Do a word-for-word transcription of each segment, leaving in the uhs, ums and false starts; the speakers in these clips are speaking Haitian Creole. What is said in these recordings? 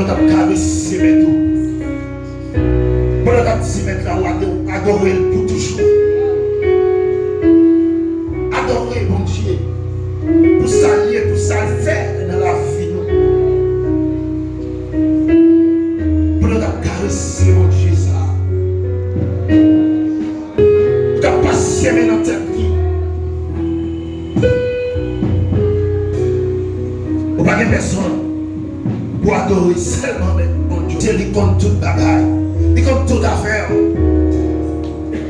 L ap karese mèt ou. Pandan l ap di mèt la, ou ado-, adore l pou toujou. Adore Bondye pou sa l ye, pou sa l fè nan lavi nou. Pandan l ap karese Bondye sa a. Ou ka pase men nan tèt li. Ou pa gen pèsonn pou adore, sèlman men Bondye. Se li konn tout bagay. Li konn tout afè w.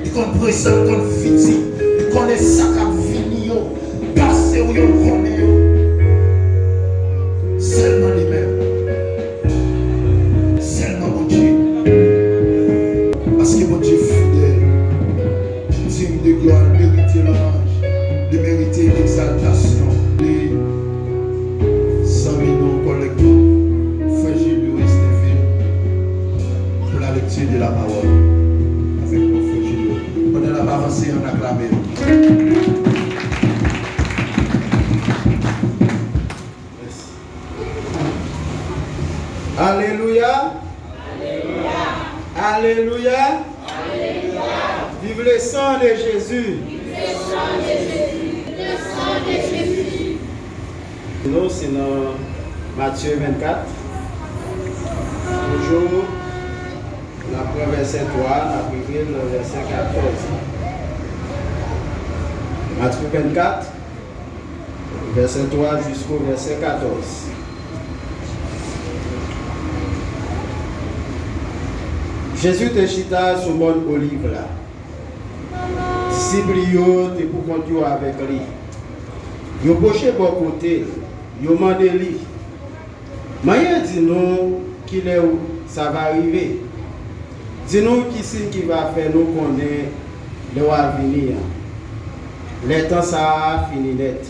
Li konn prezan, li konn fitir. Li konnen sa k ap vini yo. Pase w yo, l konnen yo. Sèlman li menm. Sèlman Bondye. Paske Bondye fidèl, digne de gloire, li merite lwanj, li merite egzaltasyon. Li zanmi nou, kòlèg nou, frè Julio Esteville, pour la lecture de la parole. Avèk nou, frè Julio. Pandan n ap avanse, ann aklame l. Alelouya. Alelouya. Vive le sang de Jésus. Nou, se nan Matye vennkat. Toujou, n ap pran vèsè twa, n ap rive nan vèsè katòz. Matye vennkat, vèsè twa jisko vèsè katòz. Jezi te chita sou mòn Oliv la. Disip li yo te poukont yo avèk li. Yo pwoche bò kote l, yo mande li, Manyen di nou kilè sa va rive. Di nou ki siy ki va fè nou konnen lè w a vini an. Lè tan sa a fini nèt.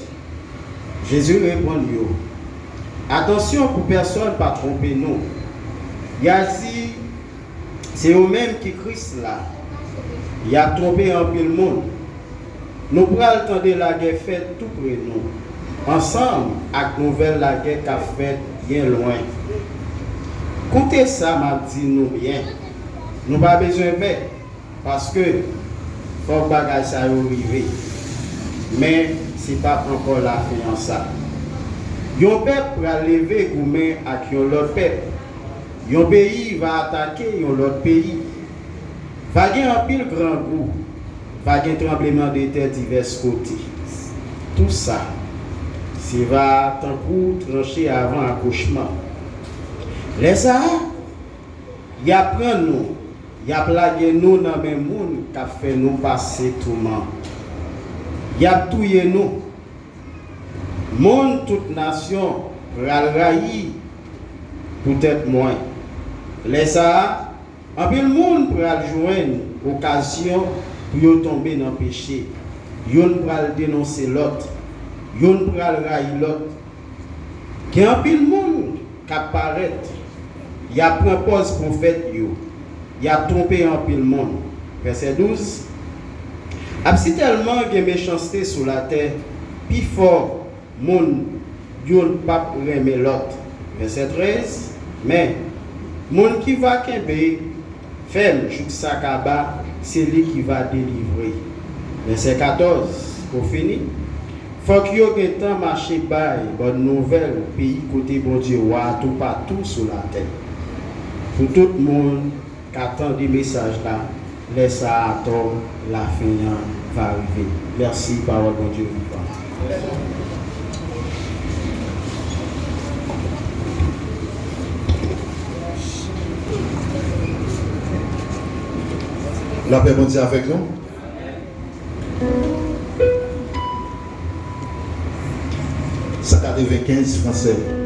Jezi reponn yo, Atansyon pou pèsonn pa twonpe nou. Y a di, Se yo menm ki Kris la. Y ap twonpe anpil moun. Nou pral tande lagè fèt toupre nou, ansanm ak nouvèl lagè k ap fèt byen lwen. Koute sa m ap di nou byen. Nou pa bezwen pè, paske fòk bagay sa yo rive. Men, se p ap ankò lafen an sa. Yon pèp pral leve goumen ak yon lòt pèp. Yon peyi va atake yon lòt peyi. Va gen anpil grangou, va gen tranblemanntè divès kote. Tou sa, se va tankou tranche avan akouchman. Lè sa a, y ap pran nou, y ap lage nou nan men moun k ap fè nou pase touman. Y ap touye nou. Moun tout nasyon pral rayi poutèt mwen. Lè sa a, anpil moun pral jwenn okazyon pou yo tonbe nan peche. Youn pral denonse lòt. Youn pral rayi lòt. Gen anpil moun k ap parèt. Y ap pran pòz pwofèt yo. Y ap twonpe anpil moun. Vèsè douz. Ap sitèlman gen mechanste sou latè, pifò moun youn p ap renmen lòt. Vèsè trèz. Men, moun ki va kenbe fèm jouk sa kaba, se li ki va delivre. Vèsè katòz, pou fini. Fòk yo gentan mache bay bòn nouvèl peyi kote Bondye wa toupatou sou latè. Pou tout moun ka tande mesaj la, lè sa a atò, lafen an va rive. Mèsi, pawòl Bondye vivan. Lapè Bondye avèk nou. San katrevenkenz fransè.